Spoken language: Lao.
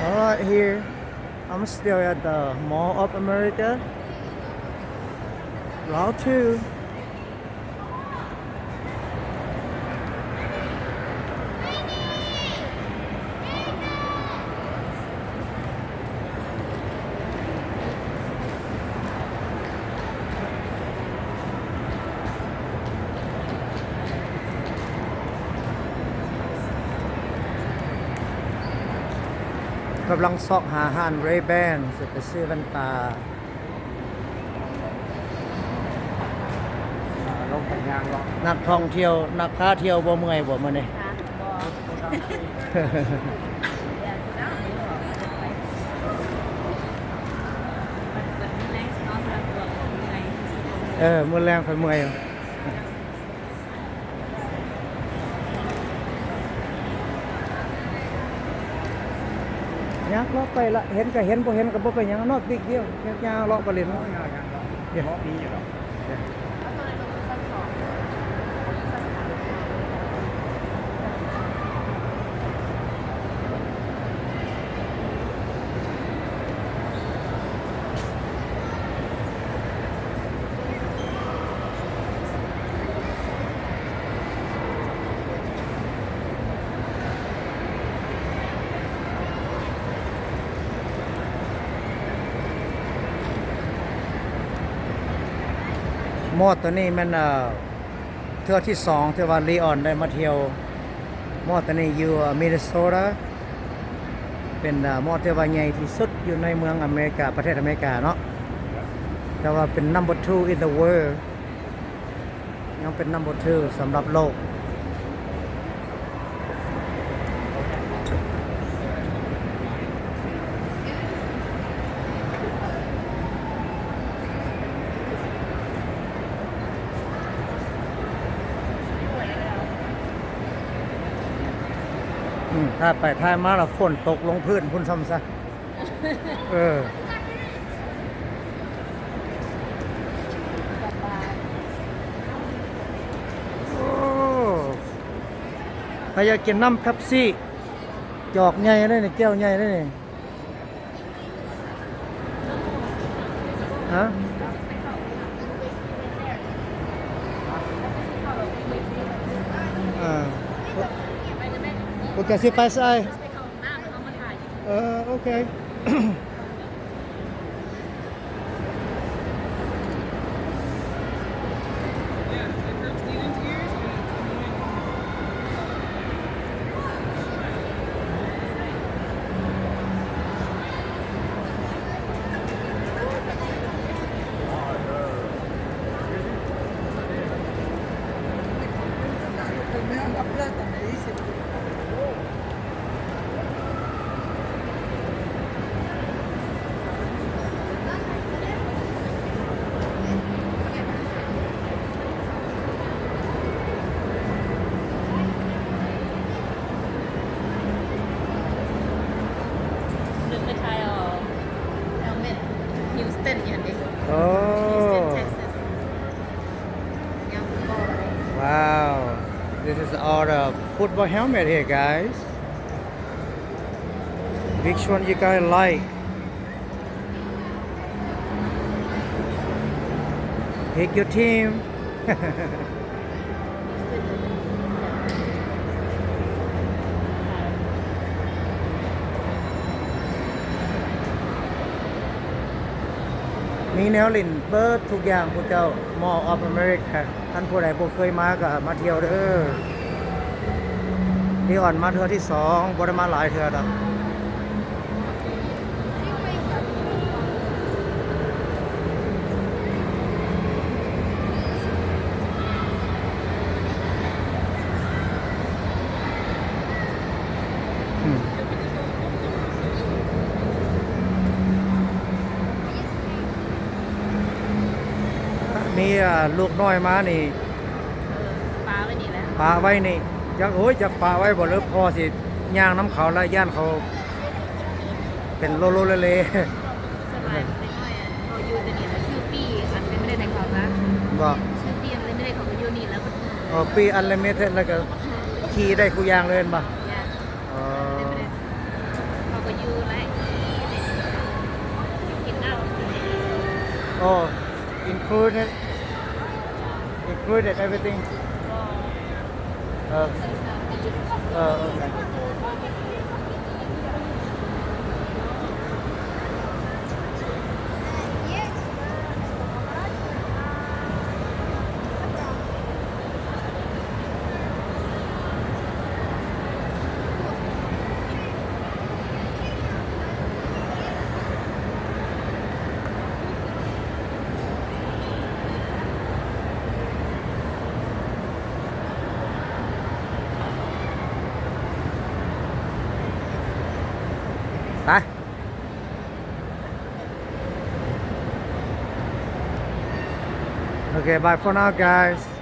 Alright, here I'm still at the Mall of America, Route two. ກຳລັງຊອກຫາຮ້ານ Ray-Ban ຊິໄປຊື້ແວ່ນຕາ. ລົງໄປຍ່າງເລາະ ນັກທ່ອງທ່ຽວ ນັກພາທ່ຽວບໍ່ເມື່ອຍບໍ່ມື້ນີ້? ເອີ ມື້ແລງຂ້ອຍເມື່ອຍ. ຍ່າງເລາະໄປລະ ເຫັນກະເຫັນ ບໍ່ເຫັນກະບໍ່ເປັນຫຍັງ not big deal ຍ່າງເລາະໄປຫຼິ້ນ. ເອີ ເລາະມີຢູ່ດອກ. ມອດໂຕນີ້ແມ່ນ ເອີ ເທື່ອທີສອງທີ່ວ່າລີອອນໄດ້ມາທ່ຽວ. ມອດໂຕນີ້ຢູ່ ເອີ ມິນເນໂຊຕາ ເປັນ ເອີ ມອດທີ່ວ່າໃຫຍ່ທີ່ສຸດຢູ່ໃນເມືອງອາເມລິກາ ປະເທດອາເມລິກາເນາະ ແຕ່ວ່າເປັນ number two in the world ຍັງເປັນ number two ສຳລັບໂລກ. ອືມ ຖ່າຍໄປຖ່າຍມາລະຝົນຕົກລົງພື້ນພຸ້ນຊ້ຳຊະ. ເອີ ໂອ້ ໃຜຢາກກິນນ້ຳເປັບຊີ ຈອກໃຫຍ່ເດ້ນີ້ ແກ້ວໃຫຍ່ເດ້ນີ້. ຮະ? ເອີ ໂອເຄ ຊິໄປໃສ? ເອີ ໂອເຄ. Houston ຢູ່ຫັ້ນເດ້. ໂອ້ Houston Texas. Wow, this is all the football helmet here, guys. Which one you guys like? Pick your team. ມີແນວຫຼິ້ນເບີດທຸກຢ່າງ ພວກເຈົ້າ Mall of America. ຄັນຜູ້ໃດບໍ່ເຄີຍມາກໍມາທ່ຽວເດີ. ລີອອນມາເທື່ອທີສອງ ບໍ່ໄດ້ມາຫຼາຍເທື່ອດອກ. ອືມ ມີ ອ່າ ລູກນ້ອຍມານີ້ ເອີ ປະໄວ້ນີ້ແຫຼະ ປະໄວ້ນີ້. ຈັກ ໂອ້ຍ ຈັກປະໄວ້ບໍ່ ຫຼືພໍ່ຊິຍ່າງນຳເຂົາລະ ຢ້ານເຂົາເປັນໂລໂລເລເລ. ສ່ວນຫຼາຍເດັກນ້ອຍ ອ່າ ເຂົາຢູ່ແຕ່ນີ້ລະ ຊື້ປີ້ອັນລິມິເຕັດໃຫ້ເຂົາຊະ. ບໍ່ ຊື້ປີ້ອັນລິມິເຕັດ ເຂົາກໍຢູ່ນີ້ລະ. ອໍ ປີ້ອັນລິມິເຕັດ ແລ້ວກໍຂີ່ໄດ້ຄູ່ຢ່າງເລີຍແມ່ນບໍ່? ເອີ ເຂົາກໍຢູ່ຫຼາຍ Oh, included, included everything. ເອີ ເອີ ໂອເຄ. ໄປ ໂອເຄ bye for now guys.